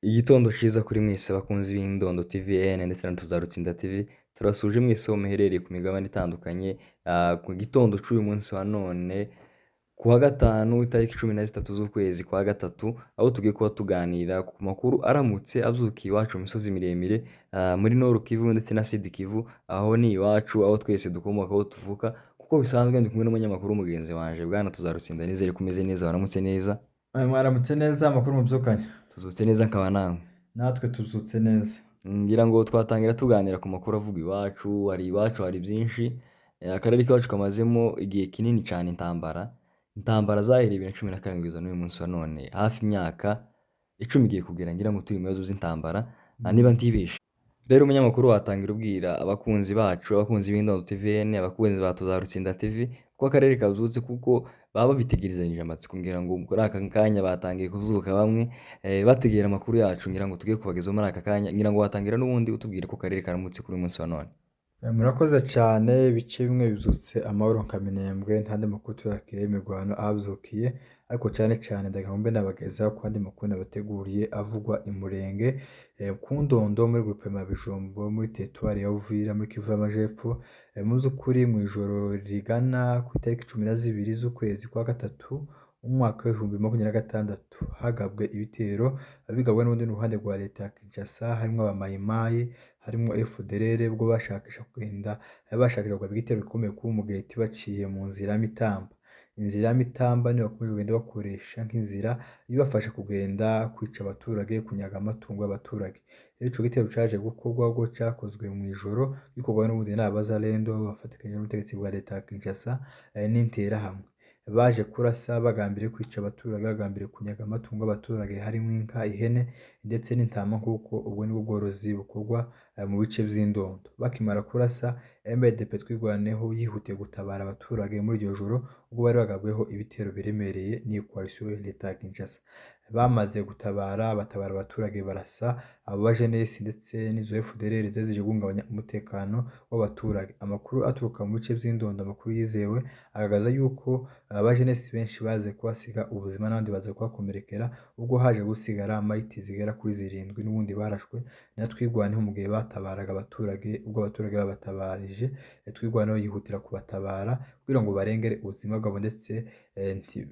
Igitondo ciza kuri mwese bakunzi b'Indondo TVN ndetse na Tuzarutsinda TV, turasuje mwese aho muherereye ku migabane itandukanye, ku gitondo c'uyu munsi wa none ku wa gatanu itariki 13 z'ukwezi kwa gatatu, aho tugiye kuba tuganira ku makuru aramutse avyukiye iwacu mu misozi miremire, muri Nord Kivu ndetse na Sud Kivu, aho ni iwacu, aho twese dukomoka, aho tuvuka. Kuko bisanzwe ndi kumwe n'umunyamakuru mugenzi wanje Bwana Tuzarutsinda, nizere ko umeze neza, waramutse neza. Mwaramutse neza, amakuru mubyukanye? Tuzutse neza nkaba namwe. Natwe tuzutse neza. Ngira ngo twatangira tuganira ku makuru avuga iwacu, hari iwacu hari byinshi. Akarere k'iwacu kamazemo igihe kinini cyane intambara. Intambara zahereye 2017 kugeza n'uyu munsi wa none, hafi imyaka 10 igiye kugera ngira ngo turi mu bibazo by'intambara, niba ntibeshe. Rero umunyamakuru watangira ubwira abakunzi bacu, abakunzi b'Indondo TVN, abakunzi ba Tuzarutsinda TV, ko akarere kazutse kuko baba babitegerezanyije amatsiko, ngira ngo muri aka kanya batangiye kuzuka bamwe, bategera amakuru yacu ngira ngo tugiye kubagezaho muri aka kanya, ngira ngo watangira n'ubundi utubwira ko akarere karamutse kuri uyu munsi wa none. Murakoze cyane, ibice bimwe bizutse amahoro nka Minembwe, nta andi makuru turakira y'imirwano ahabyukiye, ariko cyane cyane ndagira ngo mbe nabagezaho ku andi makuru nabateguriye avugwa i Murenge, ku Ndondo muri groupement ya Bijombo muri teritwari ya Uvira muri Kivu y'Amajepfo. Mu by'ukuri mu ijoro rigana ku itariki 12 z'ukwezi kwa gatatu umwaka w'2026 hagabwe ibitero bigabwe n'ubundi n'uruhande rwa leta ya Kinshasa, harimo abamayimayi, harimo FDLR, ubwo bashakisha kugenda bashakisha kugaba igitero gikomeye ku Mugeti baciye mu nzira ya Mitamba. Inzira ya Mitamba niyo bakomeje kugenda bakoresha nk'inzira ibafasha kugenda kwica abaturage, kunyaga amatungo y'abaturage. Rero ico gitero caje gukorwa ubwo cakozwe mu ijoro, gikorwa n'ubundi n'abazalendo bafatikanyije n'ubutegetsi bwa leta ya Kinshasa n'interahamwe. Baje kurasa bagambiriye kwica abaturage, bagambiriye kunyaga amatungo y'abaturage harimo inka, ihene ndetse n'intama, nk'uko ubwo nibwo bworozi bukorwa mu bice by'Indondo. Bakimara kurasa, MDP Twirwaneho yihutiye gutabara abaturage muri iryo joro ubwo bari bagabweho ibitero biremereye n'iyi coalition ya leta ya Kinshasa. Bamaze gutabara, batabara abaturage, barasa abo bajenesi ndetse n'izo FDLR zari zije guhungabanya umutekano w'abaturage. Amakuru aturuka mu bice by'Indondo, amakuru yizewe, agaragaza yuko abajenesi benshi baze kuhasiga ubuzima n'abandi baza kuhakomerekera, ubwo haje gusigara mayiti zigera kuri 7 n'ubundi barashwe na Twirwaneho mu gihe batabaraga abaturage. Ubwo abaturage babatabarije, Twirwaneho yihutira kubatabara kugira ngo barengere ubuzima bwabo ndetse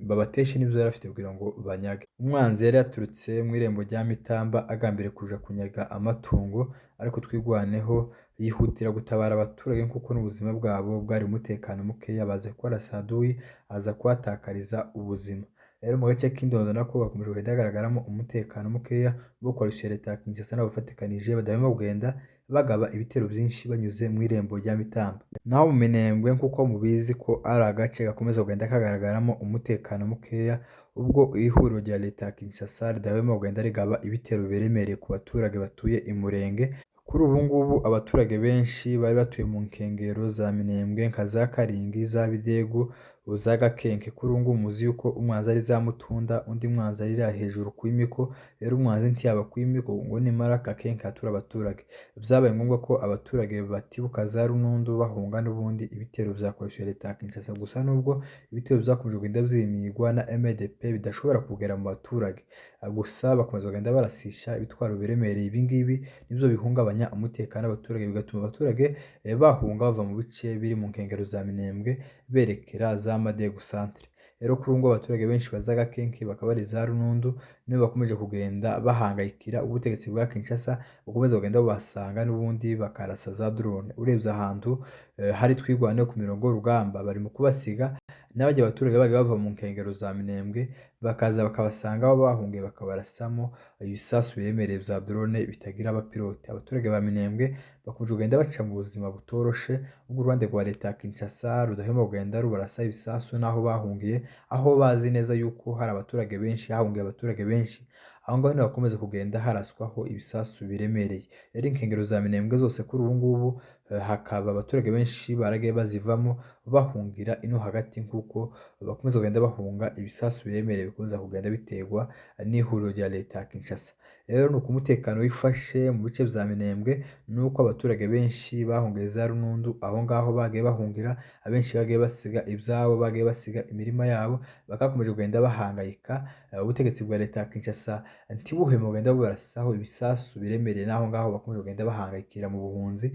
babateshe n'ibyo yari afite kugira ngo banyage. Umwanzi yari yaturutse mu irembo rya Mitamba agambiriye kuja kunyaga amatungo, ariko Twirwaneho yihutira gutabara abaturage kuko n'ubuzima bwabo bwari umutekano mukeya, baza kubarasa aduyi aza kuhatakariza ubuzima. Rero mu gace k'Indondo nako bakomeje kugenda hagaragaramo umutekano mukeya, ubwo coalition ya leta ya Kinshasa n'abafatikanije badahwema kugenda bagaba ibitero byinshi banyuze mu irembo rya Mitamba. Naho mu Minembwe nk'uko mubizi ko ari agace gakomeza kugenda kagaragaramo umutekano mukeya, ubwo ihuriro rya leta ya Kinshasa ridahwema kugenda rigaba ibitero biremereye ku baturage batuye i Murenge. Kuri ubu ngubu abaturage benshi bari batuye mu nkengero za Minembwe nka za Karingi, za Bidegu, za Gakenke, kuri ubu ngubu muzi yuko umwanzi ari za Mutunda, undi mwanzi ari iriya hejuru ku Imiko. Rero umwanzi ntiyaba ku Imiko ngo nimara Gakenke hatura abaturage. Byabaye ngombwa ko abaturage batibuka za Runundu bahunga n'ubundi ibitero bya coalition ya leta ya Kinshasa. Gusa nubwo ibitero byakomeje kugenda byimigwa na MDP bidashobora kugera mu baturage, gusa bakomeza kugenda barasisha ibitwaro biremereye. Ibi ngibi nibyo bihungabanya umutekano w'abaturage, bigatuma abaturage bahunga bava mu bice biri mu nkengero za Minembwe berekera za Madegu centre. Rero kuri ubu ngubu abaturage benshi baza Gakenke bakaba ari za Runundu, nibo bakomeje kugenda bahangayikira ubutegetsi bwa Kinshasa bukomeza kugenda bubasanga n'ubundi bakarasa za drone. Urebye ahantu hari Twirwaneho ku mirongo y'urugamba bari mu kubasiga, n'abajya abaturage bajya bava mu nkengero za Minembwe bakaza bakabasanga aho bahungiye bakabarasamo ibisasu biremereye bya drone bitagira abapilote. Abaturage ba Minembwe bakomeje kugenda baca mu buzima butoroshe, ubwo uruhande rwa leta ya Kinshasa rudahwema kugenda rubarasa ibisasu n'aho bahungiye, aho bazi neza yuko hari abaturage benshi, hahungiye abaturage benshi, aho ngaho niho hakomeza kugenda haraswaho ibisasu biremereye. Rero inkengero za Minembwe zose kuri ubu ngubu Hakaba abaturage benshi baragiye bazivamo bahungira ino hagati, nk'uko bakomeza kugenda bahunga ibisasu biremereye bikomeza kugenda biterwa n'ihuriro rya leta ya Kinshasa. Rero ni uko umutekano wifashe mu bice vya Minembwe, nuko abaturage benshi bahungiye za Runundu, aho ngaho bagiye bahungira, abenshi bagiye basiga ibyabo, bagiye basiga imirima yabo, bakakomeje kugenda bahangayika. Ubutegetsi bwa leta ya Kinshasa ntibuhweme kugenda bubarasaho ibisasu biremereye, n'aho ngaho bakomeje kugenda bahangayikira mu buhunzi.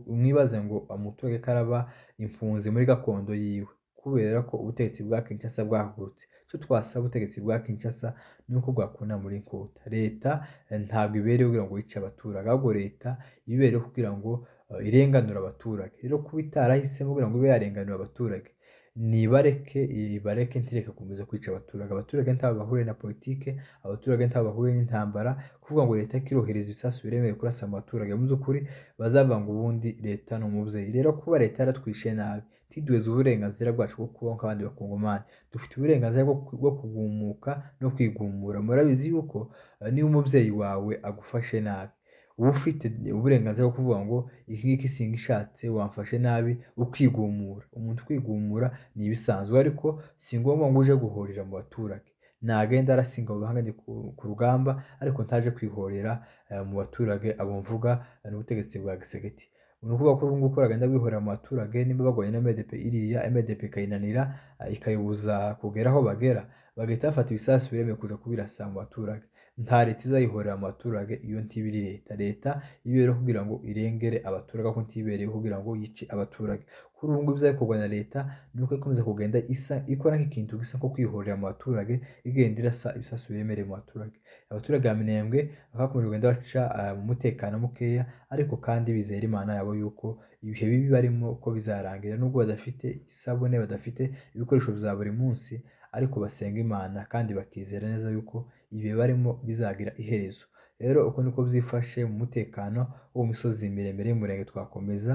Mwibaze ngo umuturage karaba impunzi muri gakondo yiwe kubera ko ubutegetsi bwa Kinshasa bwahagurutse. Icyo twasaba ubutegetsi bwa Kinshasa ni uko bwakuna muri nkota. Leta ntabwo ibereyeho kugira ngo yice abaturage, ahubwo leta ibereyeho kugira ngo irenganure abaturage. Rero kuba itarahisemo kugira ngo ibe yarenganura abaturage, nibareke ibareke, ntireke gukomeza kwica abaturage. Abaturage ntaho bahuriye na politike, abaturage ntaho bahuriye n'intambara. Kuvuga ngo leta ikirohereza ibisasu biremereye kurasa mu baturage, mu by'ukuri bazavuga ngo ubundi leta ni umubyeyi. Rero kuba leta yaratwishe nabi, ntiduheze uburenganzira bwacu bwo kubaho nk'abandi bakongomani. Dufite uburenganzira bwo kugumuka no kwigumura. Murabizi yuko niba umubyeyi wawe agufashe nabi, uba ufite uburenganzira bwo kuvuga ngo iki ngiki singishatse, wamfashe nabi, ukigumura. Umuntu kwigumura ni ibisanzwe, ariko si ngombwa ngo uje guhorera mu baturage. Nagenda arasinga abo bahanganye ku rugamba, ariko ntaje kwihorera mu baturage. Abo mvuga ni ubutegetsi bwa Gisegeti. Ni ukuvuga ko ubu ngubu baragenda bihorera mu baturage, nimba bagwanye na MDP, iriya MDP ikayinanira, ikayibuza kugera aho bagera, bagahita bafata ibisasu biremereye kuja kubirasa mu baturage. Nta leta izayihorera mu baturage, iyo ntibiri leta. Leta ibereyeho kugira ngo irengere abaturage, ariko ntibereyeho kugira ngo yice abaturage. Kuri ubu ngubu ibizakorwa na leta ni uko ikomeza kugenda isa ikora nk'ikintu gisa nko kwihorera mu baturage, igenda irasa ibisasu biremereye mu baturage. Abaturage ba Minembwe bakakomeje kugenda baca mu mutekano mukeya, ariko kandi bizera Imana yabo yuko ibihe bibi barimo ko bizarangira, nubwo badafite isabune, badafite ibikoresho bya buri munsi, ariko basenga Imana kandi bakizera neza yuko ibihe barimo bizagira iherezo. Rero uko niko byifashe mu mutekano wo mu misozi miremire y'Umurenge. Twakomeza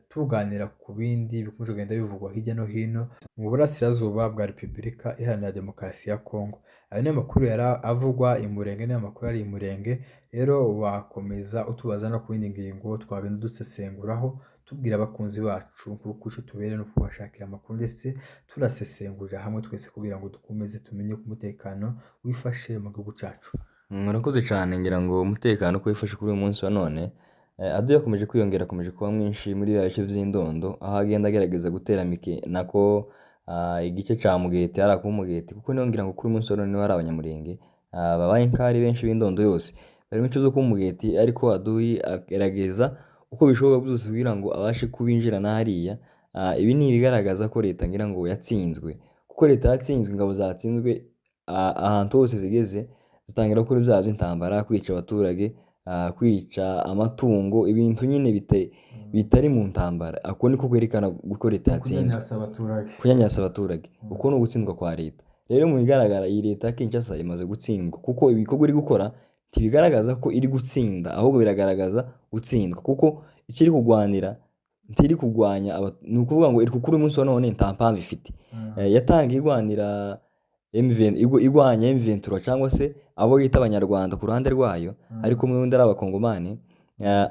tuganira ku bindi bikomeje kugenda bivugwa hirya no hino mu burasirazuba bwa Repubulika Iharanira Demokarasi ya Kongo. Ayo ni amakuru yari avugwa i Murenge, ni amakuru ari i Murenge. Rero wakomeza utubaza no ku yindi ngingo twagenda dusesenguraho, tubwira abakunzi bacu kuko icyo tubereye no kubashakira amakuru, ndetse turasesengurira hamwe twese kugira ngo dukomeze tumenye ko umutekano wifashe mu gihugu cyacu. Murakoze cyane. Ngira ngo umutekano uko wifashe kuri uyu munsi wa none, adui yakomeje kwiyongera, akomeje kuba mwinshi muri biriya bice by'Indondo, aho agenda agerageza gutera mike nako igice ca Mugete, hariya kuba Mugete, kuko niho ngira ngo kuri uyu munsi wa none niho hari Abanyamurenge babaye nk'ari benshi b'Indondo yose bari mu bice byo kuba Mugete, ariko adui agerageza uko bishoboka byose kugira ngo abashe kubinjirana hariya. Ibi ni ibigaragaza ko leta ngira ngo yatsinzwe, kuko leta yatsinzwe, ingabo zatsinzwe, ahantu hose zigeze zitangira gukora ibyaha by'intambara, kwica abaturage, kwica amatungo, ibintu nyine bitari mu ntambara. Ako niko kwerekana ko leta yatsinzwe. Kunyanyasa abaturage. Kunyanyasa abaturage. Uko ni ugutsindwa kwa leta. Rero mu bigaragara iyi leta ya Kinshasa imaze gutsindwa, kuko ibikorwa iri gukora ntibigaragaza ko iri gutsinda, ahubwo biragaragaza gutsindwa, kuko icyo iri kurwanira ntiri kurwanya, ni ukuvuga ngo iri kuri uyu munsi wa none nta mpamvu ifite. Yatangiye irwanira M20, igwanya M23 cyangwa se abo yita Abanyarwanda ku ruhande rwayo, ariko n'ubundi ari Abakongomani.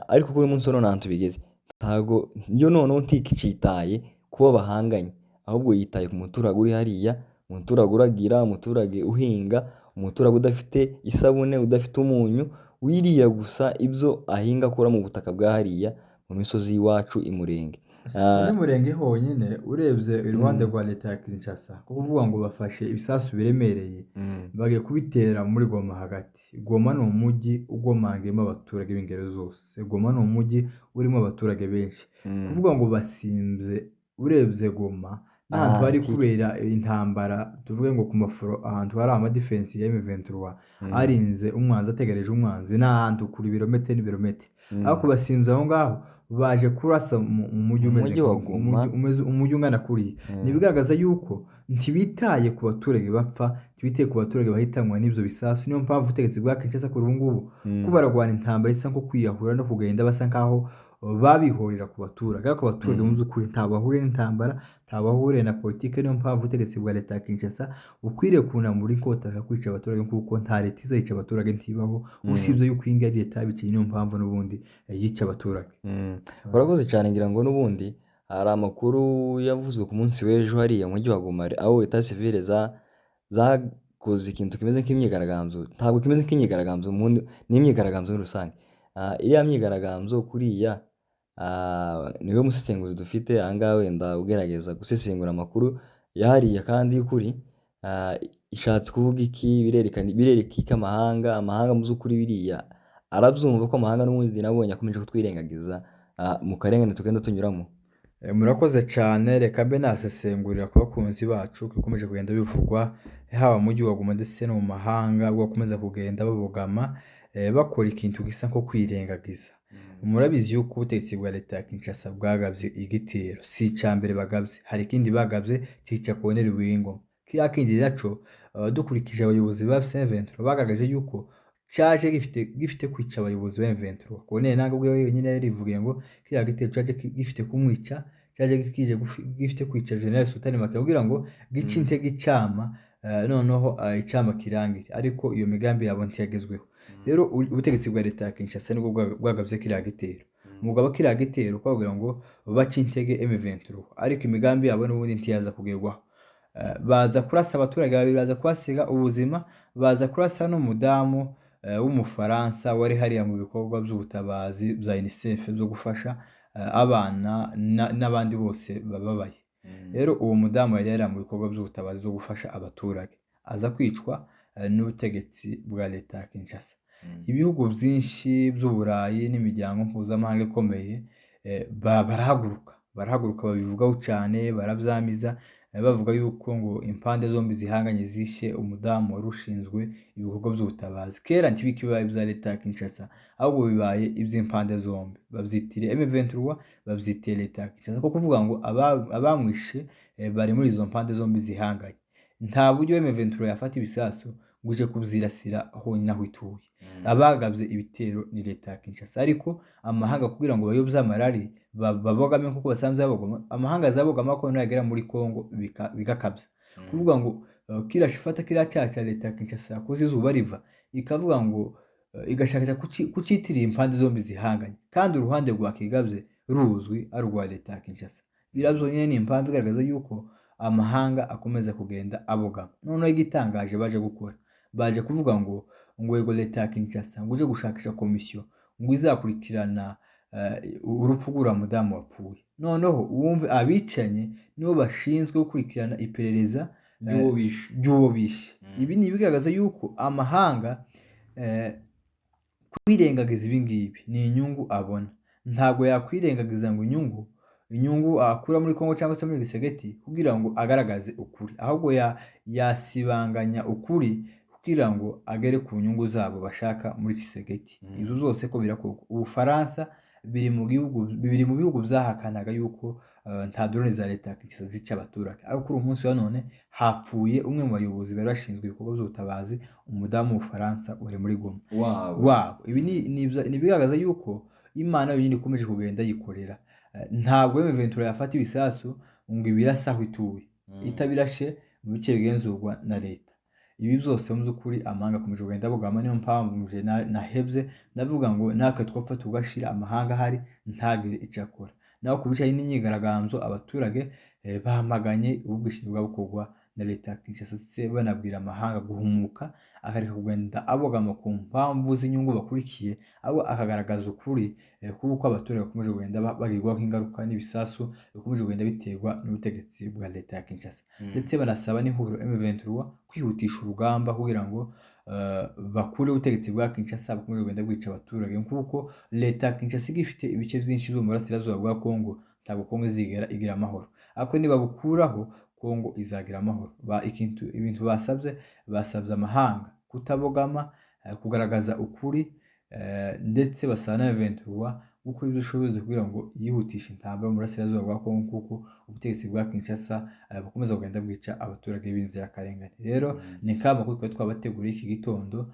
Ariko kuri uyu munsi wa none ahantu bigeze, ntabwo yo noneho ntikicitaye kuba bahanganye, ahubwo yitaye ku muturage uri hariya, umuturage uragira, umuturage uhinga, umuturage udafite isabune, udafite umunyu, wiriya gusa ibyo ahinga akura mu butaka bwa hariya mu misozi y'iwacu i Murenge. Si n'Umurenge honyine, urebye iruhande rwa leta ya Kinshasa, kuko uvuga ngo bafashe ibisasu biremereye bagiye kubitera muri Goma hagati. Goma ni umujyi ugomangiyemo abaturage b'ingeri zose. Goma ni umujyi urimo abaturage benshi. Kuvuga ngo basinze, urebye Goma n'ahantu hari kubera intambara, tuvuge ngo ku mafuro, ahantu hari amadifensi ya M23 arinze umwanzi, ategereje umwanzi, ni ahantu kure ibirometero n'ibirometero. Ariko basinze aho ngaho baje kurasa mu mujyi umeze Umujyi wa Goma. Umujyi ungana kuriya. Ni ibigaragaza yuko ntibitaye ku baturage bapfa, ntibitaye ku baturage bahitanwa n'ibyo bisasu. Niyo mpamvu ubutegetsi bwa Kinshasa kuri ubu ngubu ko bararwana intambara isa nko kwiyahura no kugenda basa nkaho babihorera ku baturage, ariko abaturage mu by'ukuri ntaho bahuriye n'intambara, ntaho bahuriye na politike. Niyo mpamvu ubutegetsi bwa leta ya Kinshasa bukwiriye kunamura inkota kwica abaturage, kuko nta leta izayica abaturage, ntibaho, usibye yuko iyi ngiyi ari leta yabicaye, niyo mpamvu n'ubundi yica abaturage. Urakoze cyane. Ngira ngo n'ubundi hari amakuru yavuzwe ku munsi w'ejo hariya mu mujyi wa Goma, aho état civile zakoze ikintu kimeze nk'imyigaragambyo, ntabwo kimeze nk'imyigaragambyo, ni imyigaragambyo muri rusange. Iriya myigaragambyo kuriya, niwe musesenguzi dufite aha ngaha, wenda ugerageza gusesengura amakuru ya hariya kandi y'ukuri, ishatse kuvuga iki? Birerekana, birereka iki amahanga? Mu by'ukuri biriya arabyumva ko amahanga n'ubundi nabonye akomeje kutwirengagiza mu karengane tugenda tunyuramo. Murakoze cyane. Reka mbe nasesengurira ku bakunzi bacu ko bikomeje kugenda bivugwa haba mu mujyi wa Goma ndetse no mu mahanga, ubwo bakomeza kugenda babogama, bakora ikintu gisa nko kwirengagiza. Murabizi yuko ubutegetsi bwa leta ya Kinshasa bwagabye igitero, si icya mbere bagabye, hari ikindi bagabye cyica Colonel Willy Ngoma. Kiriya kindi naco, dukurikije abayobozi ba M23 bagaragaje yuko cyaje gifite kwica abayobozi ba M23. Colonel Nangaa ubwe wenyine yarivugiye ngo kiriya gitero cyaje gifite kumwica, cyaje kije gifite kwica General Sultani Makenga kugira ngo gice intege icyama, noneho icyama kirangire, ariko iyo migambi yabo ntiyagezweho. Rero ubutegetsi bwa leta ya Kinshasa nibwo bwagabye kiriya gitero. Mugabo kiriya gitero kwabwira ngo bace intege M23, ariko imigambi yabo n'ubundi ntiyaza kugerwaho. Baza kurasa abaturage babiri, baza kuhasiga ubuzima, baza kurasa n'umudamu w'Umufaransa wari hariya mu bikorwa by'ubutabazi bya UNICEF byo gufasha abana n'abandi bose bababaye. Rero uwo mudamu yari mu bikorwa by'ubutabazi byo gufasha abaturage, aza kwicwa n'ubutegetsi bwa leta ya Kinshasa. Ibihugu byinshi by'Uburayi n'imiryango mpuzamahanga ikomeye barahaguruka babivugaho cyane, barabyamiza, bavuga yuko ngo impande zombi zihanganye zishe umudamu wari ushinzwe ibikorwa by'ubutabazi. Kera ntibikibaye ibya leta ya Kinshasa, ahubwo bibaye iby'impande zombi, babyitiriye M23, babyitiriye leta ya Kinshasa, ko kuvuga ngo abamwishe bari muri izo mpande zombi zihanganye. Nta buryo M23 yafata ibisasu ngo ije kubyirasira honyine aho ituye. Abagabye ibitero ni leta ya Kinshasa, ariko amahanga kugira ngo bayobye amarari babogame kuko basanzwe babogama, amahanga azabogama ko nagera muri Kongo bigakabya kuvuga ngo kiriya ifata kiriya cyaha cya leta ya Kinshasa yakoze izuba riva, ikavuga ngo igashakisha kucitirira impande zombi zihanganye, kandi uruhande rwa kigabye ruzwi ari urwa leta ya Kinshasa. Biriya byonyine ni impamvu igaragaza yuko amahanga akomeza kugenda abogama. Noneho igitangaje baje gukora, baje kuvuga ngo yego leta ya Kinshasa ngo uje gushakisha komisiyo ngo izakurikirana urupfu rw'uriya mudamu wapfuye. Noneho wumve abicanye nibo bashinzwe gukurikirana iperereza ry'uwo bishe. Ry'uwo bishe. Ibi ni ibigaragaza yuko amahanga kwirengagiza ibi ngibi ni inyungu abona. Ntabwo yakwirengagiza ngo inyungu akura muri Kongo cyangwa se muri Gisegeti kugira ngo agaragaze ukuri, ahubwo yasibanganya ukuri kugira ngo agere ku nyungu zabo bashaka muri Tshisekedi. Ibyo byose ko birakorwa. Ubufaransa biri mu bihugu byahakanaga yuko nta drone za leta ya Kinshasa zica abaturage, ariko kuri uyu munsi wa none hapfuye umwe mu bayobozi bari bashinzwe ibikorwa by'ubutabazi, umudamu w'Ubufaransa wari muri Goma wabo. Ibi ni ibigaragaza yuko Imana yonyine ikomeje kugenda yikorera. Ntabwo M23 yafata ibisasu ngo ibirase aho ituye, itabirashe mu bice bigenzurwa na leta. Ibi byose mu by'ukuri amahanga akomeje kugenda abogama. Niyo mpamvu muje nahebye ndavuga ngo natwe twapfa tugashira, amahanga ahari ntagire icyo akora. Naho ku bijanye n'imyigaragambyo, abaturage bamaganye ubwishingizi bwabukorwa na leta ya Kinshasa, ndetse banabwira amahanga guhumuka akareka kugenda abogama ku mpamvu z'inyungu bakurikiye, ahubwo akagaragaza ukuri kuko abaturage bakomeje kugenda bagirwaho ingaruka n'ibisasu bikomeje kugenda biterwa n'ubutegetsi bwa leta ya Kinshasa. Ndetse banasaba n'ihuriro M23 kwihutisha urugamba kugira ngo bakure ubutegetsi bwa Kinshasa bukomeje kugenda bwica abaturage, kuko leta ya Kinshasa igifite ibice byinshi byo mu burasirazuba bwa Kongo, ntabwo Kongo izigera igira amahoro, ariko nibabukuraho Kongo izagira amahoro. Ibintu basabye amahanga kutabogama, kugaragaza ukuri, ndetse basaba na M23 gukora ibyo ishoboye kugira ngo yihutishe intambara mu burasirazuba bwa Kongo, kuko ubutegetsi bwa Kinshasa bukomeza kugenda bwica abaturage b'inzirakarengane. Rero ni ka makuru twari twabateguriye iki gitondo.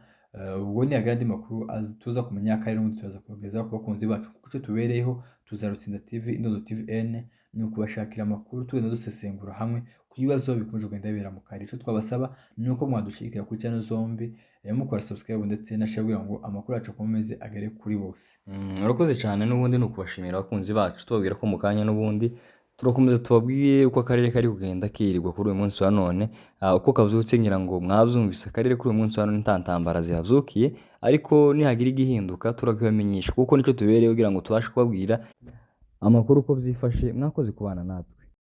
Ubwo nihagira andi makuru tuza kumenya kandi n'ubundi turaza kubagezaho ku bakunzi bacu, kuko icyo tubereyeho Tuzarutsinda TV, Indodo TV N, ni ukubashakira amakuru tugenda dusesengura hamwe ku bibazo bikomeje kugenda bibera mu karere. Icyo twabasaba ni uko mwadushigikira kuri channel zombi, mukora subscribe ndetse na share kugira ngo amakuru yacu akomeze agere kuri bose. Urakoze cyane, n'ubundi ni ukubashimira abakunzi bacu, tubabwira ko mu kanya n'ubundi turakomeza tubabwire uko akarere kari kugenda kirirwa kuri uyu munsi wa none. Uko kabyutse ngira ngo mwabyumvise, akarere kuri uyu munsi wa none nta ntambara zihabyukiye, ariko nihagira igihinduka turakibamenyesha, kuko nicyo tubereyeho kugira ngo tubashe kubabwira amakuru uko byifashe. Mwakoze kubana natwe.